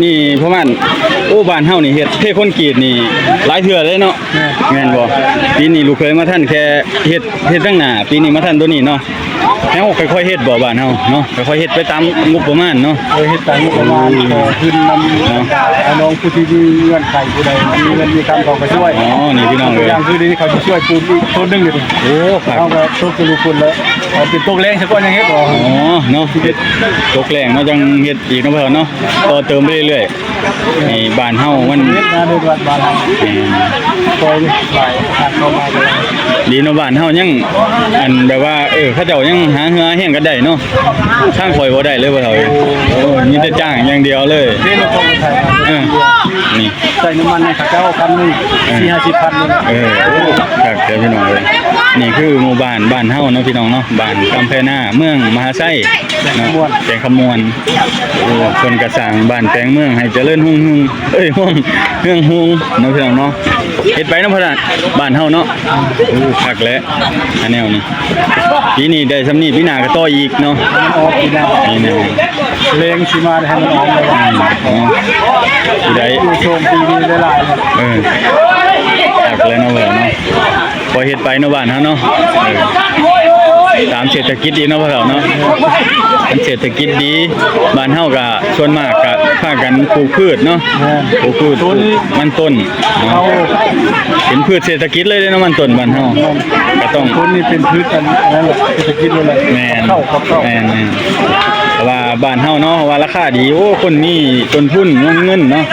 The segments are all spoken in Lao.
ນີ້ປະມານ ໂອ້ ບ້ານເຮົານີ້ເຮັດເທຄອນກຣີດນີ້ຫຼາຍເທື່ອເດ້ເນາະ. ແມ່ນ ແມ່ນບໍ່? ປີນີ້ລູກເຂີຍມາທັນແຄ່ເຮັດ ເຮັດທາງໜ້າ ປີນີ້ມາທັນໂຕນີ້ເນາະ. ເຮົາຄ່ອຍໆເຮັດບໍ່ ບ້ານເຮົາເນາະ ຄ່ອຍໆເຮັດໄປຕາມງົບປະມານເນາະ. ເອີ ເຮັດຕາມງົບປະມານ ເອີ ຂໍທຶນນຳເນາະ ພີ່ນ້ອງຜູ້ທີ່ມີເງື່ອນໄຂ ຜູ້ໃດມີເງິນມີຄຳເຂົາກໍຊ່ວຍ. ອໍ ນີ້ພີ່ນ້ອງເອີຍ ຢ່າງຄືນີ້ເຂົາຊິຊ່ວຍປູນອີກໂຕນໜຶ່ງຢູ່ນີ້. ໂອ້ ຄັກ ເຮົາກໍຕົກຢູ່ພຸ້ນແລ້ວ ເອົາເປັນຕົກແລງຊະກ່ອນ ຍັງເຮັດບໍ່? ອໍ ເນາະ ເຮັດຕົກແລງເນາະ ຈັ່ງເຮັດອີກເນາະ ພໍ່ເຖົ້າເນາະ ຕໍ່ເຕີມໄປເລື້ອຍໆ. ໃນບ້ານເຮົາມັນ ເຮັດງານເຮັດວັດບ້ານເຮົາ ແມ່ນ ຊ່ອຍຫຼາຍ ຫາເຂົ້າມາກໍໄດ້ ດີເນາະ. ບ້ານເຮົາຍັງ ອັນ ແບບວ່າ ເອີ ເຂົາເຈົ້າຍັງຫາເຫື່ອຫາແຮງກັນໄດ້ເນາະ. ທາງຂ້ອຍບໍ່ໄດ້ເລີຍ ພໍ່ເຖົ້າເອີຍ ໂອ້ຍ ມີແຕ່ຈ້າງຢ່າງດຽວເລີຍ. ເອີ ນີ້ ໃຊ້ນ້ຳມັນໃຫ້ເຂົາເຈົ້າພັນໜຶ່ງ ເອີ ສີ່ຫ້າສິບພັນໜຶ່ງ. ເອີ ໂອ້ ຄັກແທ້ພີ່ນ້ອງເອີຍ. ນີ້ຄືໝູ່ບ້ານ ບ້ານເຮົາເນາະ ພີ່ນ້ອງເນາະ ບ້ານກຳແພນາ ເມືອງມະຫາໄຊເນາະ ແຂວງຄຳມ່ວນ. ໂອ້ ເພິ່ນກະສ້າງບ້ານແປງເມືອງໃຫ້ຈະເລີນຮຸ່ງເຮືອງ ເອີຍ ຮຸ່ງເຮືອງຮຸ່ງເນາະ ພີ່ນ້ອງເນາະ. ເຮັດໄປເນາະ ພໍ່ທ່ານ ບ້ານເຮົາເນາະ. ໂອ້ ຄັກແຫຼະ ອັນແນວນີ້ ປີນີ້ໄດ້ຊ່ຳນີ້ ປີໜ້າກໍຕໍ່ອີກເນາະ. ມັນອອກປີໜ້າ ນີ້ນະ ແລງຊິມາໃຫ້ມັນອອກແລ້ວ ອືມ ເນາະ ຜູ້ໃດຢູ່ຊ່ວງປີນີ້ຫຼາຍໆ ເອີ ຄັກແລ້ວເນາະ ພໍ່ເຖົ້າເນາະ. ພໍເຮັດໄປເນາະ ບ້ານເຮົາເນາະ ເອີ ຕາມເສດຖະກິດອີກເນາະ ພໍ່ເຖົ້າເນາະ. ຄັນເສດຖະກິດດີ ບ້ານເຮົາກະສ່ວນມາກກະພາກັນປູກພືດເນາະ. ແມ່ນ ປູກພືດ ມັນຕົ້ນເນາະ ເປັນພືດເສດຖະກິດເລີຍເດ້ເນາະ ມັນຕົ້ນບ້ານເຮົາ. ແມ່ນ ກະຕ້ອງ ມັນຕົ້ນນີ້ເປັນພືດອັນ ອັນນັ້ນແຫຼະ ເສດຖະກິດເລີຍແຫຼະ. ແມ່ນ ເຂົ້າກັບເຂົ້າ ແມ່ນໆ ເພາະວ່າບ້ານເຮົາເນາະ ເພາະວ່າລາຄາດີ ໂອ້ ຄົນມີຕົ້ນທຶນ ມີເງິນເນາະ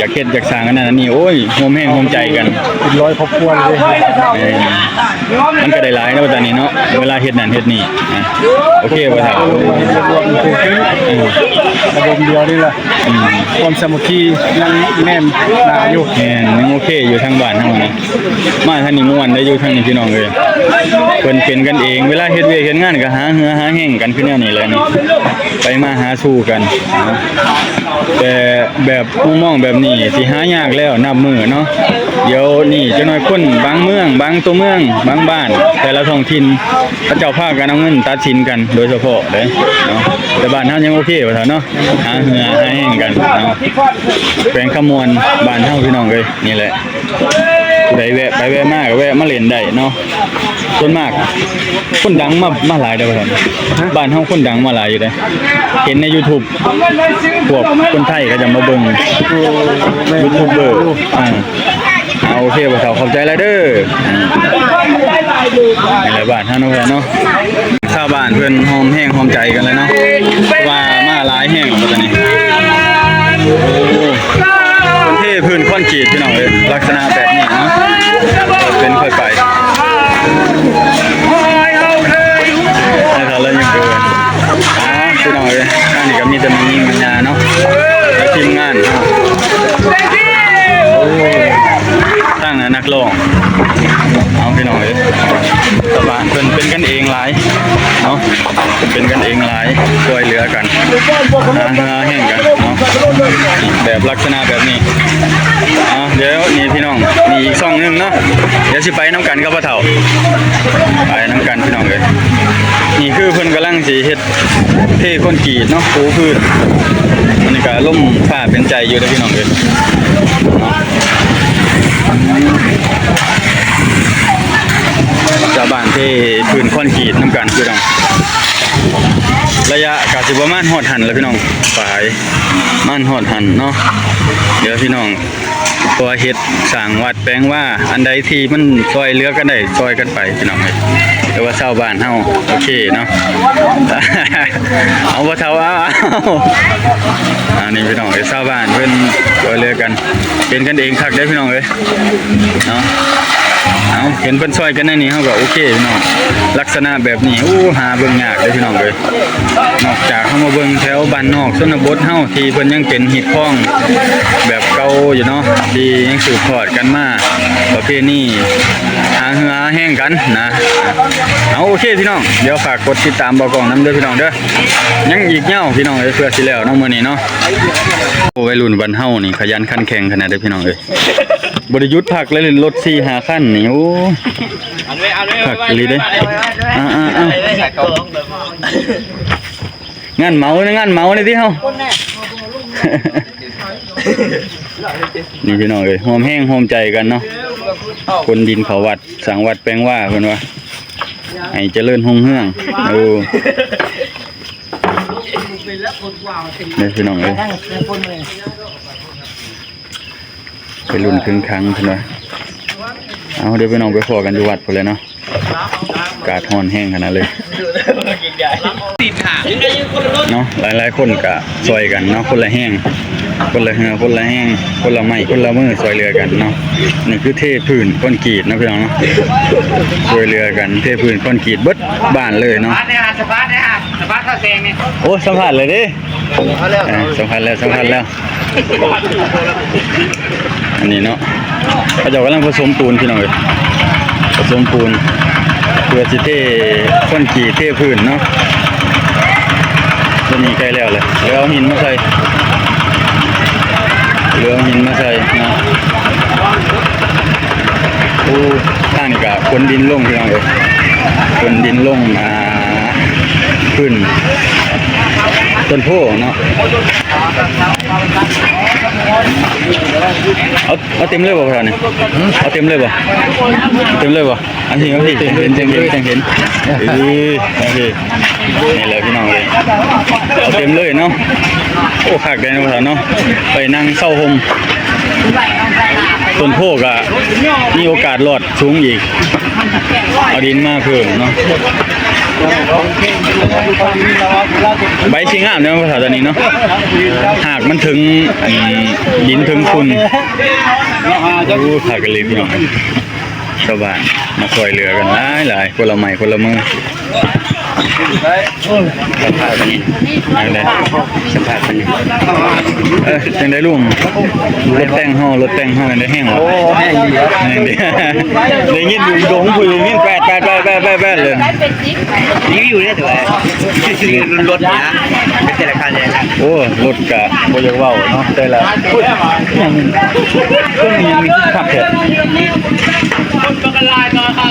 ຢາກເຮັດຢາກສ້າງອັນນັ້ນອັນນີ້ ໂອ້ຍ ຮ່ວມແຮງຮ່ວມໃຈກັນ ເປັນຮ້ອຍຄອບຄົວເລີຍ. ເອີ ມັນກໍໄດ້ຫຼາຍເນາະ ຕອນນີ້ເນາະ ເວລາເຮັດນັ້ນເຮັດນີ້. ອ່ະ ໂອເຄ ພໍ່ເຖົ້າ ລວມໆຄື ເອີ ລະດົມດຽວນີ້ລະ ອືມ ຄວາມສາມັກຄີຍັງແໜ້ນໜາຢູ່. ແມ່ນ ຍັງໂອເຄຢູ່ທາງບ້ານເຮົານະ. ມາທາງນີ້ມ່ວນໄດ໋ ຢູ່ທາງນີ້ ພີ່ນ້ອງເອີຍ ເພິ່ນເປັນກັນເອງ ເວລາເຮັດວຽກເຮັດງານກໍຫາເຫື່ອຫາແຮງກັນ ຄືແນວນີ້ແຫຼະນີ້ ໄປມາຫາສູ່ກັນເນາະ. ແຕ່ແບບມຸມມອງແບບນີ້ຊິຫາຍາກແລ້ວນັບມື້ເນາະ. ດຽວນີ້ຈັກໜ້ອຍຄົນບາງເມືອງ ບາງຕົວເມືອງ ບາງບ້ານ ແຕ່ລະທ້ອງຖິ່ນ ເຂົາເຈົ້າພາກັນເອົາເງິນຕັດສິນກັນໂດຍສະເພາະເດ້ເນາະ. ແຕ່ບ້ານເຮົາຍັງໂອເຄວ່າຊັ້ນເນາະ ຫາເຫື່ອຫາແຮງກັນເນາະ. ແຂວງຄຳມ່ວນບ້ານເຮົາ ພີ່ນ້ອງເອີຍ ນີ້ແຫຼະ ຜູ້ໃດແວະໄປແວະມາກໍແວະມາຫຼິ້ນໄດ້ເນາະ. ສ່ວນມາກຄົນດັງມາ ມາຫຼາຍເດ້ ບ້ານເຮົາຄົນດັງມາຫຼາຍຢູ່ເດ້ ເຫັນໃນຢູທູບ ພວກຄົນໄທເຂົາຈະມາເບິ່ງ ຢູທູບເບີ ອ່າ ອ່າ ໂອເຄ ພໍ່ເຖົ້າ ຂອບໃຈຫຼາຍເດີ. ອ່າ ນີ້ແຫຼະບ້ານເຮົາເນາະ ເນາະ ຊາວບ້ານເພິ່ນຮ່ວມແຮງຮ່ວມໃຈກັນເລີຍເນາະ ວ່າມາຫຼາຍແຮງບັດນີ້. ໂອ້ ເທພື້ນຄອນກຣີດ ພີ່ນ້ອງເອີຍ ລັກສະນະແບບນີ້ເນາະ ເປັນຄ່ອຍໄປ ໃຫ້ເຂົາເລີຍຍັງເກີນ. ອ່າ ພີ່ນ້ອງເອີຍ ທາງນີ້ກໍມີແຕ່ແມ່ຍິງແມ່ຍ່າເນາະ ແລະທີມງານເນາະ. ໂອ້ ທາງນັ້ນນັກຮ້ອງ ເອົາ ພີ່ນ້ອງເອີຍ ຊາວບ້ານເພິ່ນເປັນກັນເອງຫຼາຍເນາະ ເປັນກັນເອງຫຼາຍ ຊ່ວຍເຫຼືອກັນ ຫາເຫື່ອຫາແຮງກັນເນາະ ແບບລັກສະນະແບບນີ້. ອ່າ ດຽວນີ້ພີ່ນ້ອງ ມີອີກຊ່ອງໜຶ່ງເນາະ ດຽວຊິໄປນຳກັນກັບພໍ່ເຖົ້າ ໄປນຳກັນພີ່ນ້ອງເອີຍ. ນີ້ຄືເພິ່ນກຳລັງຊິເຮັດເທຄອນກຣີດເນາະ ປູພື້ນ. ອັນນີ້ກໍລົມຟ້າເປັນໃຈຢູ່ເດີພີ່ນ້ອງເອີຍເນາະ. ຊາວບ້ານເທພື້ນຄອນກຣີດນຳກັນພີ່ນ້ອງ ໄລຍະກໍຊິປະມານຮອດຫັ້ນແຫຼະພີ່ນ້ອງ ປາຍ ປະມານຮອດຫັ້ນເນາະ. ດຽວພີ່ນ້ອງ ເພາະວ່າເຮັດສ້າງວັດແປງວາ ອັນໃດທີ່ມັນຊ່ອຍເຫຼືອກັນໄດ້ ຊ່ອຍກັນໄປພີ່ນ້ອງເອີຍ ແຕ່ວ່າຊາວບ້ານເຮົາໂອເຄເນາະ. ເອົາ ພໍ່ເຖົ້າ ເອົາ ເອົາ ອັນນີ້ພີ່ນ້ອງເອີຍ ຊາວບ້ານເພິ່ນຊ່ວຍເຫຼືອກັນ ເປັນກັນເອງຄັກເດ້ພີ່ນ້ອງເອີຍ. ເນາະ ເອົາ ເຫັນເພິ່ນຊ່ອຍກັນແນວນີ້ ເຮົາກໍໂອເຄເນາະ ລັກສະນະແບບນີ້ ໂອ້ ຫາເບິ່ງຍາກເດ້ພີ່ນ້ອງເອີຍ. ນອກຈາກເຮົາມາເບິ່ງແຖວບ້ານນອກຊົນນະບົດເຮົາ ທີ່ເພິ່ນຍັງເປັນຮີດຄອງແບບເກົ່າຢູ່ເນາະ ທີ່ຍັງສືບທອດກັນມາ ປະເພນີຫາເຫື່ອຫາແຮງກັນນະ. ເອົາ ໂອເຄພີ່ນ້ອງ ດຽວຝາກກົດຕິດຕາມບ່າວກ້ອງນຳເດີພີ່ນ້ອງເດີ ຍັງອີກຍາວພີ່ນ້ອງເອີຍ ເພື່ອຊິແລ້ວເນາະ ມື້ນີ້ເນາະ. ໂອ້ ໄວລຸ້ນບ້ານເຮົານີ້ຂະຫຍັນຂັນແຂງຂະໜາດເດີພີ່ນ້ອງເອີຍ ບໍ່ໄດ້ຢຸດພັກເລີຍ ລົດສີ່ຫ້າຄັນນີ້ ໂອ້ ຄັກອີ່ຫຼີເດ້. ອ່າໆໆ ງານເໝົາ ງານເໝົານີ້ຕິເຮົາ. ນີ້ພີ່ນ້ອງເອີຍ ຮ່ວມແຮງຮ່ວມໃຈກັນເນາະ ຂົນດິນເຂົ້າວັດ ສ້າງວັດແປງວາ ເພິ່ນວ່າ ໃຫ້ຈະເລີນຮຸ່ງເຮືອງ. ໂອ້ ນີ້ພີ່ນ້ອງເອີຍ ໄປລຸ້ນຄຶງຄັງເພິ່ນວ່າ. ເອົາ ດຽວພີ່ນ້ອງໄປພໍ້ກັນຢູ່ວັດພຸ້ນແຫຼະເນາະ. ອາກາດຮ້ອນແຮງຂະໜາດເລີຍເນາະ. ຫຼາຍໆຄົນກະຊ່ອຍກັນເນາະ ຄົນລະແຮງ ຄົນລະເຮືອ ຄົນລະແຮງ ຄົນລະໄມ້ ຄົນລະມື ຊ່ວຍເຫຼືອກັນເນາະ. ນີ້ຄືເທພື້ນຄອນກຣີດເນາະ ພີ່ນ້ອງເນາະ ຊ່ວຍເຫຼືອກັນເທພື້ນຄອນກຣີດເບິດບ້ານເລີຍເນາະ. ໂອ້ ສຳພາດເລີຍເດ້. ເອີ ສຳພາດແລ້ວ ສຳພາດແລ້ວ. ອັນນີ້ເນາະ ເຂົາເຈົ້າກຳລັງປະສົມປູນ ພີ່ນ້ອງເອີຍ ປະສົມປູນ ເພື່ອຊິເທຄອນກຣີດ ເທພື້ນເນາະ. ຕົວນີ້ໃກ້ແລ້ວແຫຼະ ເຫຼືອເອົາຫີນມາໃສ່ ເຫຼືອເອົາຫີນມາໃສ່ເນາະ. ໂອ້ ທາງນີ້ກະຂົນດິນລົງ ພີ່ນ້ອງເອີຍ ຂົນດິນລົງ ອ່າ ຂຶ້ນຕົ້ນໂພເນາະ. ເອົາ ເອົາເຕັມເລີຍບໍ່ ພໍ່ເຖົ້ານີ້? ເອົາເຕັມເລີຍບໍ່? ເຕັມເລີຍບໍ່? ອັນນີ້ ອັນນີ້ ຈັ່ງເຫັນ ຈັ່ງເຫັນ ຈັ່ງເຫັນ. ເອີ ໂອເຄ ນີ້ແຫຼະ ພີ່ນ້ອງເອີຍ ເອົາເຕັມເລີຍເນາະ. ໂອ້ ຄັກແດ່ເນາະ ພໍ່ເຖົ້າເນາະ ໄປນັ່ງເຊົາຮົ່ມ ຕົ້ນໂພກະມີໂອກາດລອດ ສູງອີກ ເອົາດິນມາເພີ່ມເນາະ. ໃບສີງາມເນາະ ພາສາຕອນນີ້ເນາະ ຫາກມັນເຖິງ ອັນ ດິນເຖິງຝຸ່ນ. ໂອ້ ພາກັນເລີຍພີ່ນ້ອງ ຊາວບ້ານມາຊ່ວຍເຫຼືອກັນຫຼາຍໆ ຄົນລະໄມ້ຄົນລະມື. ສຳພາດເພິ່ນນີ້ ຈັ່ງໃດ ສຳພາດເພິ່ນນີ້ ເອີ ຈັ່ງໃດລຸງ? ລົດແຕ່ງເຮົາ ລົດແຕ່ງເຮົາໄດ້ແຮງບໍ່? ໂອ້ ແຮງດີ ແຮງດີ ໄດ້ຍິນຢູ່ດົງພຸ້ນ ໄດ້ຍິນແປດໆໆໆເລີຍ. ຣີວິວເດ້ ແຕ່ວ່າລົດນະ ເປັນແຕ່ລະຄັນເລີຍນະ. ໂອ້ ລົດກະບໍ່ຢາກເວົ້າເນາະ ແຕ່ລະ ຫຍັງ ເຄື່ອງຫຍັງນີ້ຄືຄັກແທ້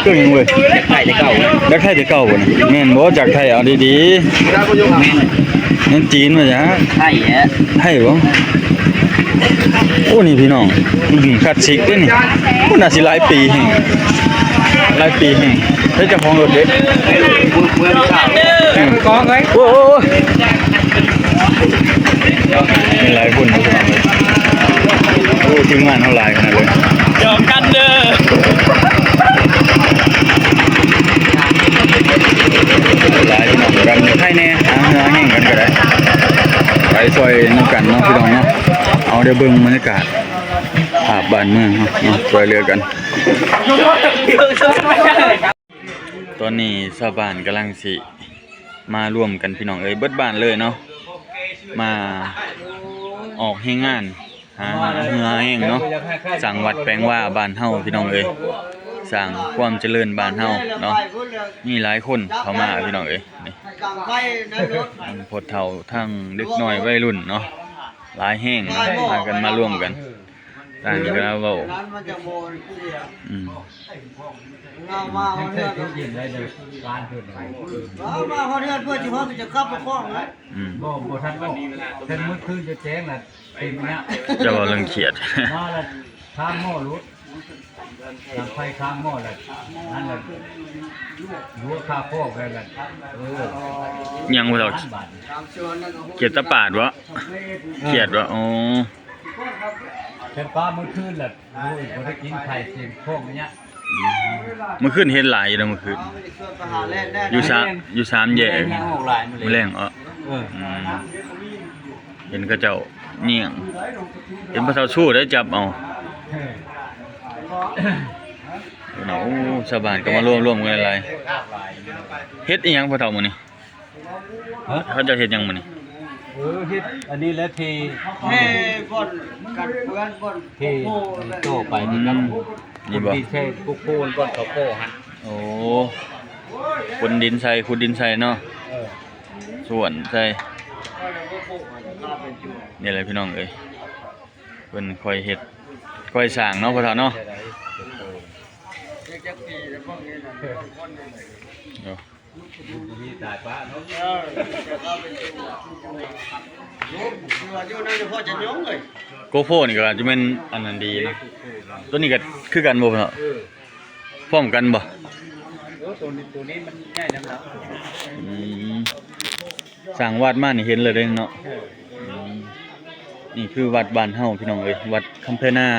ເຄື່ອງຫຍັງເວີຍ? ຢາກໄທແຕ່ເກົ່າ ຢາກໄທແຕ່ເກົ່າບໍ່ນີ້? ແມ່ນບໍ່? ຢາກໄທ ເອົາດີໆ ແມ່ນ ແມ່ນຈີນບໍ່? ໄທແຫຼະ ໄທບໍ່? ໂອ້ ນີ້ພີ່ນ້ອງ ລຸ້ນຄລາສສິກເດ້ນີ້. ໂອ້ ໜ້າຊິຫຼາຍປີແຮງ ຫຼາຍປີແຮງ. ເຮັດເຈົ້າຂອງລົດເດ້ ເມືອງເມືອງ ອືມ ໂອ້ຍ ໂອ້ຍ ໂອ້ຍ ມີຫຼາຍຄົນເນາະ ພີ່ນ້ອງເອີຍ. ໂອ້ ທີມງານເຮົາຫຼາຍຂະໜາດເລີຍ ຢອກກັນເດີ ຫຼາຍພີ່ນ້ອງກັນ ໃຜແດ່ ຫາເຮືອແຮງກັນກໍໄດ້ ໄປຊ່ອຍນຳກັນເນາະ ພີ່ນ້ອງເນາະ. ເອົາ ດຽວເບິ່ງບັນຍາກາດ ພາບບ້ານເມືອງເຮົາເນາະ ຊ່ວຍເຫຼືອກັນ. ຕອນນີ້ຊາວບ້ານກຳລັງຊິມາລວມກັນ ພີ່ນ້ອງເອີຍ ເບິດບ້ານເລີຍເນາະ ມາອອກແຮງງານ ຫາເຮືອແຮງເນາະ ສ້າງວັດແປງວາບ້ານເຮົາ ພີ່ນ້ອງເອີຍ ສ້າງຄວາມຈະເລີນບ້ານເຮົາເນາະ. ມີຫຼາຍຄົນເຂົ້າມາ ພີ່ນ້ອງເອີຍ ນີ້ ທັງພໍ່ເຖົ້າ ທັງເດັກນ້ອຍໄວລຸ້ນເນາະ ຫຼາຍແຮງເນາະ ພາກັນມາລວມກັນ. ຕ່າງກໍເວົ້າ ອືມ ມາຮອດເຮືອນເພື່ອຊິຮອດ ຈະກັບໄປຄອງນະ. ອືມ ບໍ່ ບໍ່ທັນເວົ້າ ເຖິງມື້ຄືນຈະແຈ້ງລະ ເຕັມຍະ ຈະເວົ້າເລື່ອງຄຽດ ມາລະ ຄາມໝໍ້ຫຼຸດ ທາງໄຟຄາມໝໍ້ລະ ນັ້ນລະ ລົວຄາຄອກໄປລະ. ເອີ ຍັງບໍ່ເທົ່າ ຄຽດຕາປາດບໍ່? ຄຽດບໍ່? ອໍ ເປັນປາມື້ຄືນລະ ໂອ້ຍ ບໍ່ໄດ້ກິນໄຂ່ເຕັມທ້ອງຍະ. ອືມ ມື້ຄືນເຫັນຫຼາຍຢູ່ເດ້ ມື້ຄືນ ຢູ່ສາມ ຢູ່ສາມແຍກ ແລງອອກຫຼາຍມື້ແລງ ມື້ແລງເນາະ. ເອີ ອືມ ເຫັນເຂົາເຈົ້າຍ່ຽງ ເຫັນພໍ່ເຖົ້າຊູໄດ້ຈັບເອົາ. ເອີ ໂອ້ ຊາວບ້ານກໍມາລວມ ລວມກັນຫຼາຍໆ. ເຮັດອີ່ຫຍັງພໍ່ເຖົ້າມື້ນີ້? ຮະ? ເຂົາເຈົ້າເຮັດຫຍັງມື້ນີ້? ເອີ ເຮັດອັນນີ້ແຫຼະ ເທ ເທບ່ອນກັນເພື່ອນ ບ່ອນ ເທຕໍ່ໄປນີ້ ອືມ ນີ້ບໍ່? ຂຸດດິນໃສ່ໂກໂກ້ບ່ອນເຂົາພໍ້ຫັ້ນ. ໂອ້ ຂົນດິນໃສ່ ຂຸດດິນໃສ່ເນາະ. ເອີ ສ່ວນໃສ່ ນີ້ແຫຼະພີ່ນ້ອງເອີຍ ເພິ່ນຄ່ອຍເຮັດຄ່ອຍສ້າງເນາະ ພໍ່ເຖົ້າເນາະ. ໂອ້ ມີຕາຍປະເນາະ ເອີ ເຂົາເປັນ ຢູ່ນັ້ນເຂົາຈະຍົງເລີຍ. ໂກໂປຣນີ້ກໍຈະແມ່ນອັນນັ້ນດີເນາະ ໂຕນີ້ກໍຄືກັນບໍ່ເນາະ? ເອີ ພ້ອມກັນບໍ່? ໂອ້ ໂຕນີ້ ໂຕນີ້ມັນໃຫຍ່ນຳລາວ. ອືມ ສ້າງວັດມານີ້ເຫັນເລີຍເດ້ເນາະ. ເອີ ອືມ ນີ້ຄືວັດບ້ານເຮົາພີ່ນ້ອງເອີຍ ວັດຄຳແພນາ.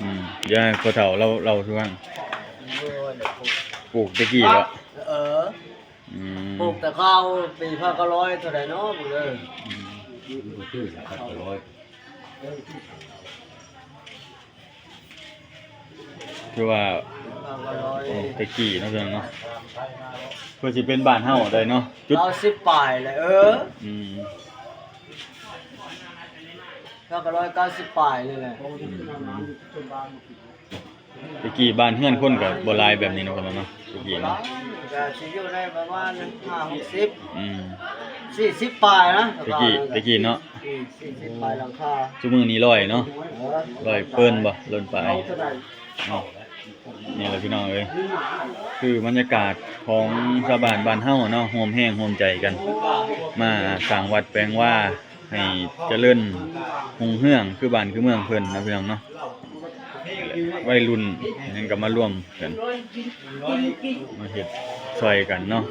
ອືມ ດຽວໃຫ້ພໍ່ເຖົ້າເລົ່າ ເລົ່າສູ່ຟັງ. ປູກແຕ່ກີ້ເນາະ? ເອີ ອືມ ປູກແຕ່ຄາວປີພັນເກົ້າຮ້ອຍເທົ່າໃດເນາະ ອືມ ຄືວ່າ ໂອ້ ແຕ່ກີ້ເນາະ ເພິ່ນເນາະ ເພື່ອຊິເປັນບ້ານເຮົາໄດ້ເນາະ ເກົ້າສິບປາຍແຫຼະ. ເອີ ອືມ ເກົ້າຮ້ອຍເກົ້າສິບປາຍນີ້ແຫຼະ. ອືມ ແຕ່ກີ້ບ້ານເຮືອນຄົນກໍບໍ່ຫຼາຍແບບນີ້ເນາະ ເນາະ ແຕ່ກີ້ເນາະ ກໍຊິຢູ່ໃນປະມານຫ້າຫົກສິບ ອືມ ສີ່ສິບປາຍນະ ແຕ່ກີ້ ແຕ່ກີ້ເນາະ. ສີ່ສິບປາຍຫຼັງຄາ ຊຸມື້ນີ້ຮ້ອຍເນາະ. ເອີ ຮ້ອຍເປີນບໍ່ ລ້ນປາຍເນາະ. ນີ້ແຫຼະພີ່ນ້ອງເອີຍ ຄືບັນຍາກາດຂອງຊາວບ້ານບ້ານເຮົາເນາະ ຮ່ວມແຮງຮ່ວມໃຈກັນ ມາສ້າງວັດແປງວາໃຫ້ຈະເລີນຮຸ່ງເຮືອງ ຄືບ້ານຄືເມືອງເພິ່ນເນາະ ພີ່ນ້ອງເນາະ. ໄວລຸ້ນຫຍັງກໍມາລວມກັນ ມາເຮັດຊ່ອຍກັນເນາະ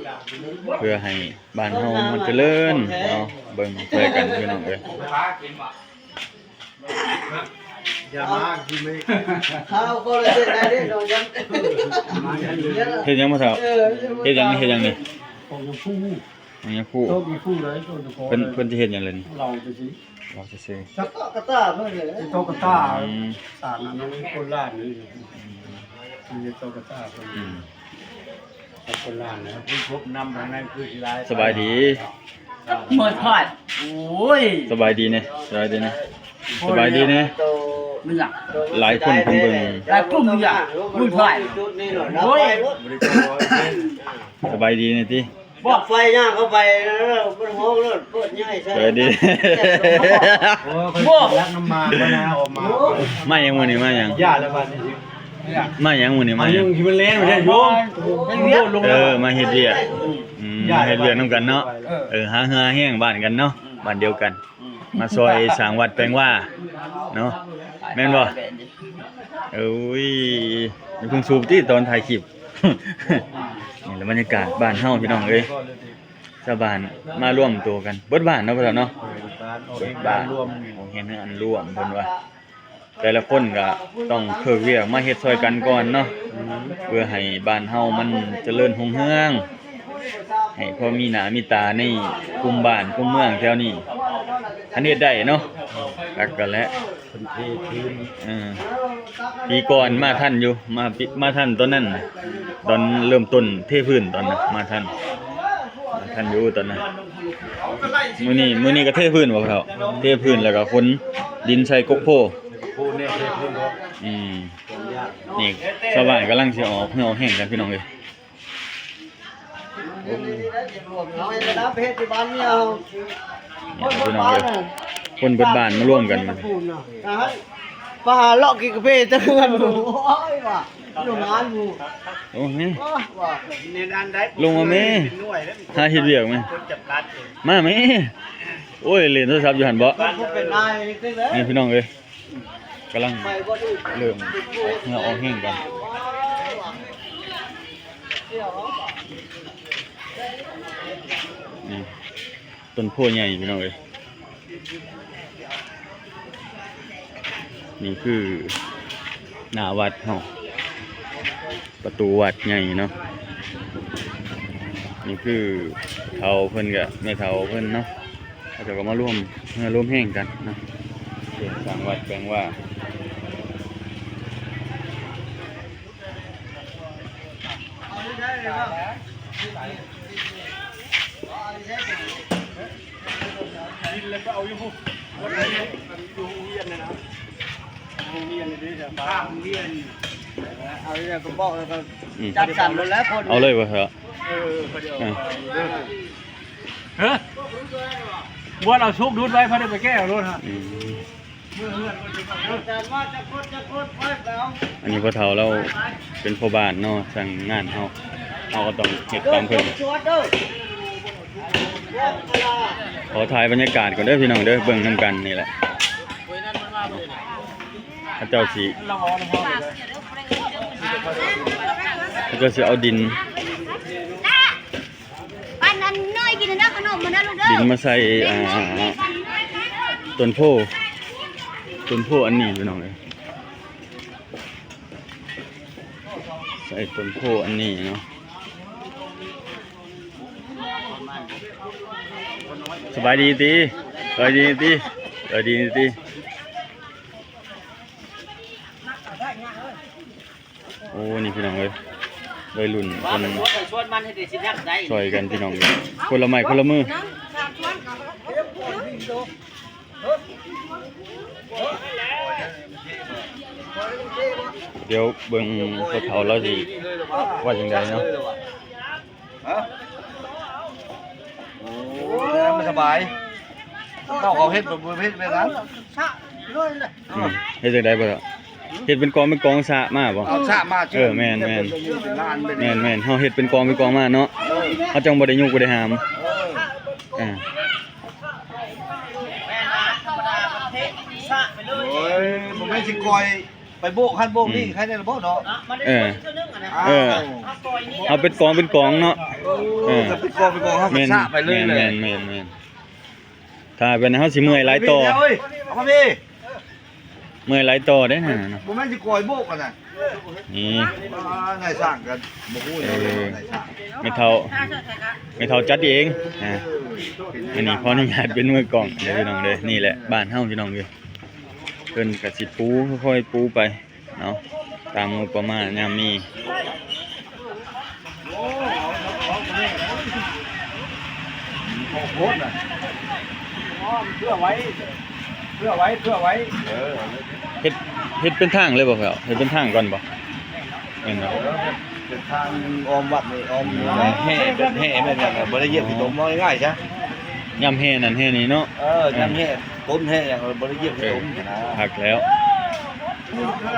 ເພື່ອໃຫ້ ບ້ານເຮົາມັນຈະເລີນເນາະ ເບິ່ງຊ່ອຍກັນພີ່ນ້ອງເອີຍ. ຢ່າມາກິນເລີຍ ເຮົາກໍເລີຍເຮັດໄດ້ເດ້ນ້ອງຍັງ. ເຮັດຫຍັງບໍ່ເຖົ້າ? ເອີ ເຮັດຫຍັງ ເຮັດຫຍັງນີ້? ປອກຫຍັງຜູ້ ຫຍັງຜູ້ ເຈົ້າມີຜູ້ໃດເຈົ້າຈະຂໍ ເພິ່ນ ເພິ່ນຊິເຮັດຫຍັງລະນີ້? ເລົ່າຈັ່ງຊີ້ ເວົ້າຊື່ໆ ຈັກກະຕາເພິ່ນເລີຍ ເຈົ້າກະຕາ ອືມ ສານອັນນັ້ນຄົນລາວນີ້ ເຈົ້າກະຕາເພິ່ນ ອືມ ຄົນລາວນະ ຜູ້ພົບນຳທາງໃນຄືຊິຫຼາຍ. ສະບາຍດີ ເມີພາດ ໂອ້ຍ ສະບາຍດີແນ່ ສະບາຍດີແນ່ ສະບາຍດີແນ່ ມັນຫຍັງ ຫຼາຍຄົນເພິ່ນເບິ່ງ ຫຼາຍກຸ່ມຢູ່ຫຍັງ ເມີພາດ ໂອ້ຍ ສະບາຍດີແນ່ຕິ. ບໍ່ ໄຟຍ່າງເຂົ້າໄປ ເອີ ມັນຮ້ອງໂລດ ເປີດໃຫຍ່ໃສ່ ສະບາຍດີ ໂອ້ຍ ຂ້ອຍ ບໍ່ ລັກນ້ຳມານມານະ ອອກມາ ມາຫຍັງມື້ນີ້ ມາຫຍັງ? ຢ່າແລ້ວບາດນີ້ ມາຫຍັງມື້ນີ້ ມາຫຍັງ? ມາຫຍັງທີ່ມັນແລງ ບໍ່ໄດ້ໂຍມ ເຮັດວຽກ ເອີ ມາເຮັດວຽກ ອືມ ມາເຮັດວຽກນຳກັນເນາະ ເອີ ຫາເຫື່ອຫາແຮງບ້ານກັນເນາະ ບ້ານດຽວກັນ ມາຊ່ອຍສ້າງວັດແປງວາເນາະ ແມ່ນບໍ່? ໂອ້ຍ ຢ່າເພິ່ງສູບຕິຕອນຖ່າຍຄລິບ. ນີ້ແຫຼະບັນຍາກາດບ້ານເຮົາພີ່ນ້ອງເອີຍ ຊາວບ້ານມາລວມໂຕກັນເບິດບ້ານເນາະ ພໍ່ເຖົ້າເນາະ ເບິດບ້ານ ໂຮງຮຽນອັນລວມເພິ່ນວ່າ ແຕ່ລະຄົນກໍຕ້ອງເພີກວຽກມາເຮັດຊ່ອຍກັນກ່ອນເນາະ ເພື່ອໃຫ້ບ້ານເຮົາມັນຈະເລີນຮຸ່ງເຮືອງ ໃຫ້ພໍມີໜ້າມີຕາໃນກຸ່ມບ້ານກຸ່ມເມືອງແຖວນີ້ ຄັນເຮັດໄດ້ເນາະ ຫຼັກກໍແຫຼະ ເພິ່ນເທພື້ນ ເອີ ປີກ່ອນມາທັນຢູ່ ມາປີ ມາທັນຕອນນັ້ນ ຕອນເລີ່ມຕົ້ນເທພື້ນຕອນນັ້ນ ມາທັນ ມາທັນຢູ່ຕອນນັ້ນ. ມື້ນີ້ ມື້ນີ້ກໍເທພື້ນບໍ່ເຖົ້າ? ເທພື້ນແລ້ວກໍຂົນດິນໃສ່ກົກໂພ. ໂພແນ່ເທພື້ນບໍ່? ອືມ ນີ້ຊາວບ້ານກຳລັງຊິອອກເຫື່ອອອກແຮງກັນ ພີ່ນ້ອງເອີຍ. ເອົາໄປເຮັດທີ່ບ້ານເມຍເຮົາ ພີ່ນ້ອງເອີຍ ຄົນເບິດບ້ານມາລວມກັນ ໄປຫາເລາະກິນກາເຟແຕ່ເຮືອນ ໂອ້ຍວ່າຢູ່ງານຢູ່ ໂອ້ຍ ວ່າ ລົງມາແມ່ ຫາເຮັດວຽກແມ່ ມາແມ່ ໂອ້ຍ ຫຼິ້ນໂທລະສັບຢູ່ຫັ້ນເບາະ ເປັນນາຍ ນີ້ພີ່ນ້ອງເອີຍ ກຳລັງເລີ່ມເຫື່ອອອກແຮງກັນ ນີ້ ຕົ້ນໂພໃຫຍ່ພີ່ນ້ອງເອີຍ ນີ້ຄືໜ້າວັດເຮົາ ປະຕູວັດໃຫຍ່ເນາະ ນີ້ຄືເຖົ້າເພິ່ນກະແມ່ເຖົ້າເພິ່ນເນາະ ເຂົາເຈົ້າກໍມາລວມເຫື່ອລວມແຮງກັນເນາະ ສ້າງວັດແປງວາ. ເອົາເລີຍບໍ່ເຖົ້າ? ເອີ ພໍດຽວ ເອົາເລີຍບໍ່ເຖົ້າ? ເອີ ພໍດຽວ ເອີ ເອີ ບໍ່ເອົາຊຸກດູດໄວ້ ພໍໄດ້ໄປແກ້ເອົາໂລດຮະ ອືມ. ອັນນີ້ພໍ່ເຖົ້າລາວເປັນພໍ່ບ້ານເນາະ ສັ່ງງານເຮົາ ເຮົາກໍຕ້ອງເຮັດຕາມເພິ່ນ. ຂໍຖ່າຍບັນຍາກາດກ່ອນເດີພີ່ນ້ອງເດີ ເບິ່ງນຳກັນນີ້ແຫຼະ ເຂົາເຈົ້າຊິ ເຂົາເຈົ້າຊິເອົາດິນ ປັນອັນນ້ອຍກິນເດີ ຂະໜົມມັນນະລູກເດີ ດິນມາໃສ່ ອ່າ ຕົ້ນໂພ ຕົ້ນໂພອັນນີ້ພີ່ນ້ອງເອີຍ ໃສ່ຕົ້ນໂພອັນນີ້ເນາະ. ສະບາຍດີຕິ ສະບາຍດີຕິ ສະບາຍດີຕິ. ໂອ້ ນີ້ພີ່ນ້ອງເອີຍ ໄວລຸ້ນເພິ່ນຊ່ອຍກັນພີ່ນ້ອງເອີຍ ຄົນລະໄມ້ຄົນລະມື. ດຽວເບິ່ງພໍ່ເຖົ້າລາວຊິວ່າຈັ່ງໃດເນາະ. ຮະ ໂອ້ ມັນສະບາຍ ເຈົ້າເຂົາເຮັດແບບບໍ່ເຮັດແບບນັ້ນ ອືມ ເຮັດຈັ່ງໃດບໍ່ເຮັດເປັນກອງເປັນກອງ ສະມາບໍ່ ເອົາສະມາ ເອີ ແມ່ນໆ ເປັນລານເປັນ ແມ່ນໆ ເຮົາເຮັດເປັນກອງເປັນກອງມາເນາະ ເອີ ເຮົາຈັ່ງບໍ່ໄດ້ຍຸກບໍ່ໄດ້ຫາມ ເອີ ເອີ ໂອ້ຍ ບໍ່ແມ່ນຊິກ່ອຍ ໄປໂບກຫັ້ນໂບກນີ້ ອືມ ໃຄແນ່ລະບໍ່ເນາະ ເອີ ເອີ ເອົາເປັນກອງເປັນກອງເນາະ ເອີ ເອີ ເປັນກອງເປັນກອງ ເຮົາກໍສະໄປເລີຍແຫຼະ ແມ່ນໆ ຖ້າເປັນເຮົາຊິເມື່ອຍຫຼາຍຕໍ່ ເອີຍ ເອົາມາພີ່ ເມື່ອຍຫຼາຍຕໍ່ເດ້ຫັ້ນນະ ບໍ່ແມ່ນຊິກອຍໂບກຫັ້ນນະ ນີ້ ອ່າ ນາຍຊ່າງກໍບໍ່ຮູ້ ເອີ ນາຍຊ່າງ ແມ່ເຖົ້າ ແມ່ເຖົ້າຈັດເອງ ອ່າ ເອີ ອັນນີ້ຂໍອະນຸຍາດເປັນມືກອງເດີພີ່ນ້ອງເດີ ນີ້ແຫຼະບ້ານເຮົາພີ່ນ້ອງເອີຍ. ເພິ່ນກະຊິປູ ຄ່ອຍໆ ປູໄປເນາະ ຕາມງົບປະມານຍາມມີ. ໂອ້ໂຫ ເພື່ອໄວ້ ເພື່ອໄວ້ ເພື່ອໄວ້ ເອີ ເຮັດ ເຮັດເປັນທາງເລີຍບໍ່ແພວ ເຮັດເປັນທາງກ່ອນບໍ່? ແມ່ນບໍ່? ເອີ ເປັນທາງອ້ອມວັດນີ້ ອ້ອມນີ້ ແຫ່ແບບ ແຫ່ແບບນັ້ນ ບໍ່ໄດ້ຢຽບຂີ້ຕົມ ເວົ້າງ່າຍໆຊະ ຍາມແຫ່ນັ້ນແຫ່ນີ້ເນາະ ເອີ ເອີ ຍາມແຫ່ຕົ້ນແຫ່ຫຍັງ ບໍ່ໄດ້ຢຽບຂີ້ຕົມຫັ້ນນະ ຄັກແລ້ວ ນີ້ແ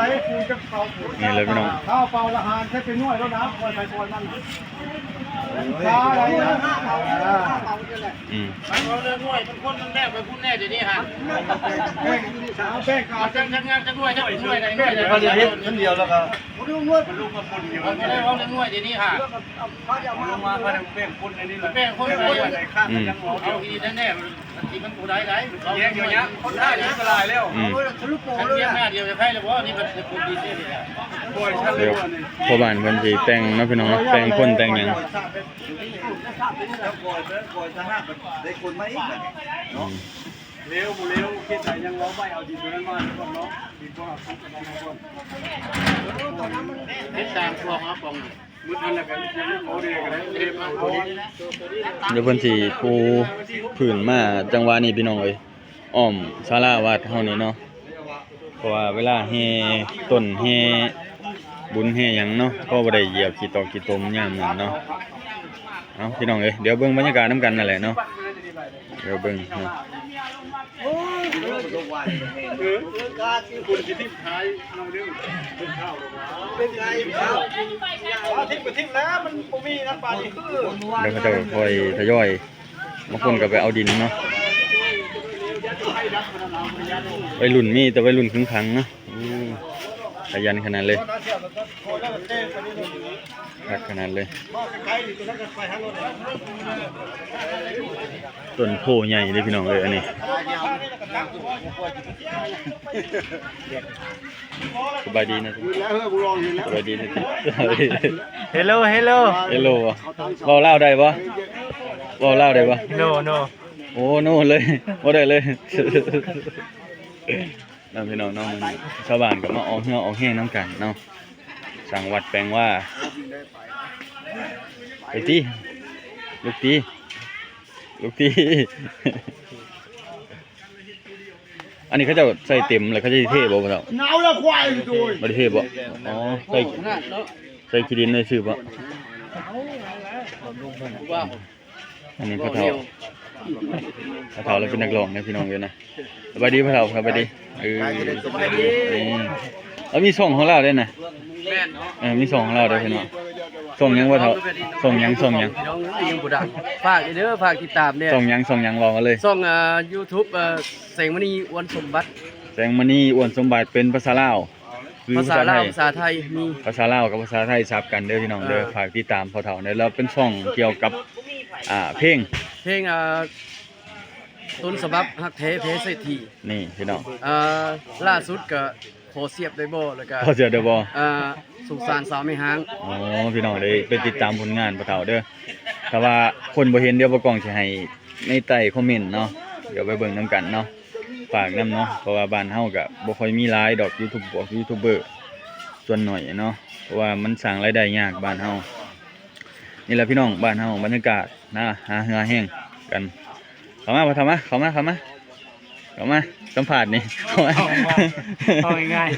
ຫຼະພີ່ນ້ອງ ເອົາເປົ່າລະຫານໃສ່ເປັນໜ່ວຍແລ້ວນະ ປ່ອຍໄປປ່ອຍມັນ ອືມ ມັນເວົ້າເລື່ອງໜ່ວຍ ມັນຄົນມັນແບກໄປພຸ້ນແນ່ ດຽວນີ້ຫາ ເອົາແບ່ງ ເອົາແບ່ງ ເອົາຈັກ ຈັກງານ ຈັກໜ່ວຍ ຈັກໜ່ວຍໃດໜ່ວຍໃດ ເຮົາຈະເຮັດຄົນດຽວແລ້ວກໍ ເຮົາບໍ່ໄດ້ເວົ້າເລື່ອງໜ່ວຍ ດຽວນີ້ຫາ ເອົາມາ ມາແບ່ງຄົນໃນນີ້ແຫຼະ ແບ່ງຄົນໃນນີ້ແຫຼະ ອືມ ເອົາທີ່ແນ່ໆ ທີ່ມັນບໍ່ໄດ້ໃດ ແຍກຢູ່ຍາກ ຄົນໄທນີ້ກໍຫຼາຍແລ້ວ ອືມ ເອົາໄປທະລຸໂປເລີຍ ຫາດຽວຈະໄດ້ແລ້ວບໍ່? ນີ້ມັນຄົນດີເສຍນີ້ແຫຼະ ໂອ້ຍ ເດີ ພໍ່ບ້ານເພິ່ນຊິແຕ່ງເນາະ ພີ່ນ້ອງເນາະ ແຕ່ງຄົນແຕ່ງຫຍັງ ແລ້ວກ່ອຍ ແລ້ວກ່ອຍ ຖ້າຫາກໄດ້ຄົນມາອີກເນາະ ອືມ ເລວບໍ່ເລວ ເຂດໃດຍັງເວົ້າໄປ ເອົາດິນຕົວນັ້ນມາກ່ອນເນາະ ດິນພວກເຮົາ ເຮັດສ້າງພວກເຮົາປອງ ດຽວເພິ່ນຊິປູພື້ນມາ ຈັງຫວະນີ້ພີ່ນ້ອງເອີຍ ອ້ອມສາລາວັດເຮົານີ້ເນາະ ເພາະວ່າເວລາແຫ່ຕົ້ນແຫ່ບຸນແຫ່ຫຍັງເນາະ ກໍບໍ່ໄດ້ຢຽບຂີ້ຕອກຂີ້ຕົມຍາມນັ້ນເນາະ ເອົາ ພີ່ນ້ອງເອີຍ ດຽວເບິ່ງບັນຍາກາດນຳກັນນັ້ນແຫຼະເນາະ ດຽວເບິ່ງເນາະ. ໂອ້ຍ ເອີ ເອີ ກາຊິ ຄົນຊິທິມທ້າຍເຮົາເດີ ເປັນຂ່າວດອກວ່າ ເປັນໄງເອົາ ເອົາ ຖິ້ມກໍຖິ້ມແລ້ວ ມັນບໍ່ມີນັ້ນປານນີ້ ດຽວເຂົາເຈົ້າຄ່ອຍທະຍອຍ ບາງຄົນກໍໄປເອົາດິນເນາະ ໄວລຸ້ນ ມີແຕ່ໄວລຸ້ນຄຶງຂັງເນາະ ໂອ້ ຂະຫຍັນຂະໜາດເລີຍ. ຄັກຂະໜາດເລີຍ ຕົ້ນໂພໃຫຍ່ເດ້ພີ່ນ້ອງເອີຍ ອັນນີ້ ສະບາຍດີນະ ສະບາຍດີນະ ເຮລໂລ ເຮລໂລ ເຮລໂລ ເວົ້າລາວໄດ້ບໍ່? ເວົ້າລາວໄດ້ບໍ່? ໂນ ໂນ ໂອ້ ໂນເລີຍ ບໍ່ໄດ້ເລີຍ. ເນາະ ພີ່ນ້ອງເນາະ ມື້ນີ້ຊາວບ້ານກໍມາອອກເຫື່ອອອກແຮງນຳກັນເນາະ ສ້າງວັດແປງວາ ໄປຕິ ລູກຕິ ລູກຕິ ອັນນີ້ເຂົາເຈົ້າໃສ່ເຕັມແລ້ວ ເຂົາເຈົ້າຊິເທບໍ່ພໍ່ເຖົ້າ? ໜາວແລ້ວຄວາຍໂດຍ ບໍ່ໄດ້ເທບໍ່? ອໍ ໃສ່ ໃສ່ຂີ້ດິນໄວ້ຊື່ບໍ່? ອັນນີ້ພໍ່ເຖົ້າ ພໍ່ເຖົ້າລາວເປັນນັກຮ້ອງເດ້ພີ່ນ້ອງເອີຍນະ. ສະບາຍດີພໍ່ເຖົ້າ ສະບາຍດີ. ເອີ ສະບາຍດີ. ອືມ ລາວມີຊ່ອງຂອງລາວເດ້ນະ. ແມ່ນ. ເອີ ມີຊ່ອງຂອງລາວເດ້ພີ່ນ້ອງ. ຊ່ອງຫຍັງພໍ່ເຖົ້າ? ຊ່ອງຫຍັງ? ຊ່ອງຫຍັງ? ພີ່ນ້ອງຍັງບໍ່ດັງ. ຝາກເດີ ຝາກຕິດຕາມແດ່. ຊ່ອງຫຍັງ? ຊ່ອງຫຍັງ? ເວົ້າມາເລີຍ. ຊ່ອງ ອ່າ ຢູທູບ ເອີ ແສງມະນີ ອວນສົມບັດ. ແສງມະນີ ອວນສົມບັດ ເປັນພາສາລາວ ຫຼື ພາສາລາວ ພາສາໄທ? ພາສາໄທມີ ພາສາລາວກັບພາສາໄທສັບກັນເດີພີ່ນ້ອງເດີ. ອ່າ ຝາກຕິດຕາມພໍ່ເຖົ້າແດ່ ລາວເປັນຊ່ອງກ່ຽວກັບ ອ່າ ເພງ ເພງ ອ່າ ຕົ້ນສະບັບຮັກແທ້ແພ້ເສດຖີ. ນີ້ພີ່ນ້ອງ ອ່າ ລ່າສຸດກະຂໍສຽບໄດ້ບໍ່ ແລ້ວກະຂໍສຽບໄດ້ບໍ່ ອ່າ ສົງສານສາວແມ່ຮ້າງ. ອໍ ພີ່ນ້ອງໄດ້ໄປຕິດຕາມຜົນງານພໍ່ເຖົ້າເດີ. ຖ້າວ່າຄົນບໍ່ເຫັນ ດຽວບໍ່ກ້ອງຊິໃຫ້ໃນໃຕ້ຄອມເມັນເນາະ ດຽວໄປເບິ່ງນຳກັນເນາະ. ຝາກນຳເນາະ ເພາະວ່າບ້ານເຮົາກະບໍ່ຄ່ອຍມີຫຼາຍດອກ ຢູທູບ ພວກຢູທູບເບີສ່ວນໜ້ອຍເນາະ ເພາະວ່າມັນສ້າງລາຍໄດ້ຍາກບ້ານເຮົາ. ນີ້ແຫຼະພີ່ນ້ອງ ບ້ານເຮົາ ບັນຍາກາດນະ ຫາເຫື່ອຫາແຮງກັນ. ເຂົ້າມາ ເຂົ້າມາ ເຂົ້າມາ ເຂົ້າມາ ເຂົ້າມາສຳພາດນີ້ ເຂົ້າມາ ເອົາງ່າຍໆ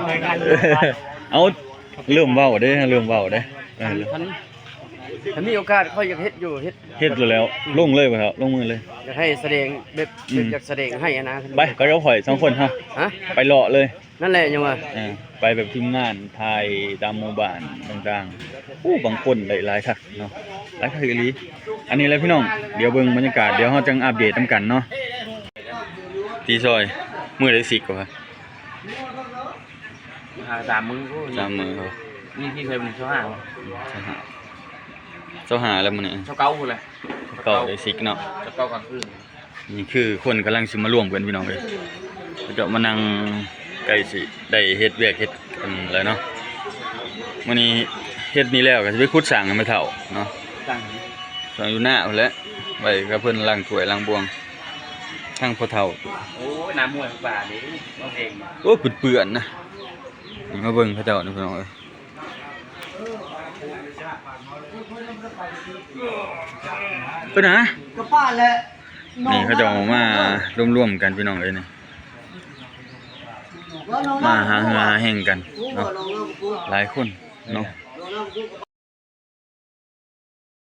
ເອົາງ່າຍໆ ເລີ່ມເວົ້າເດ້ ເລີ່ມເວົ້າເດ້. ເອີ ຄັນ ຄັນ ຄັນມີໂອກາດຂ້ອຍຢາກເຮັດຢູ່ ເຮັດ ເຮັດແລ້ວ ອືມ ລົງເລີຍບໍ່ເຖົ້າ? ລົງມືເລີຍ. ຢາກໃຫ້ສະແດງແບບ ອືມ ຢາກສະແດງໃຫ້ຫັ້ນນະ. ໄປ ໄປກັບຂ້ອຍສອງຄົນເຮົາ. ຮະ? ໄປເລາະເລີຍ. ນັ້ນແຫຼະຍັງວ່າ ເອີ ໄປແບບທີມງານຖ່າຍຕາມໝູ່ບ້ານຕ່າງໆ. ໂອ້ ບາງຄົນໄດ້ຫຼາຍຄັກເນາະ ຫຼາຍຄັກອີ່ຫຼີ. ອັນນີ້ແຫຼະພີ່ນ້ອງ ດຽວເບິ່ງບັນຍາກາດ ດຽວເຮົາຈັ່ງອັບເດດນຳກັນເນາະ. ຕີຊອຍ ມື້ໃດຊິກວ່າ? ອ່າ ສາມມື້. ໂອ້ຍ ສາມມື້. ນີ້ທີ່ໃສ່ມື້ຊາວຫ້າ ຊາວຫ້າ ຊາວຫ້າແລ້ວມື້ນີ້ ຊາວເກົ້າພຸ້ນແຫຼະ ຊາວເກົ້າໄດ້ຊິກເນາະ ຊາວເກົ້າກາງຄືນ. ນີ້ຄືຄົນກຳລັງຊິມາລວມກັນພີ່ນ້ອງເອີຍ ເຂົາເຈົ້າມານັ່ງໃກ້ຊິໄດ້ເຮັດວຽກເຮັດອັນແລ້ວເນາະ. ມື້ນີ້ເຮັດນີ້ແລ້ວກໍຊິໄປຂຸດສ້າງໃຫ້ແມ່ເຖົ້າເນາະ ສ້າງ ສ້າງຢູ່ໜ້າພຸ້ນແຫຼະ ໄວ້ກັບເພິ່ນລ້າງຖ້ວຍລ້າງບ່ວງ ທັງພໍ່ເຖົ້າ. ໂອ້ຍ ນ້ຳຫ້ວຍປາເດ້ ເວົ້າເອງ. ໂອ້ຍ ເປື້ອນໆນະ. ນີ້ມາເບິ່ງເຂົາເຈົ້ານີ້ພີ່ນ້ອງເອີຍ ເອີນະ ກະປາແຫຼະ. ນີ້ເຂົາເຈົ້າມາລວມໆກັນພີ່ນ້ອງເອີຍ ນີ້ມາຫາເຫື່ອຫາແຮງກັນເນາະ ຫຼາຍຄົນເນາະ.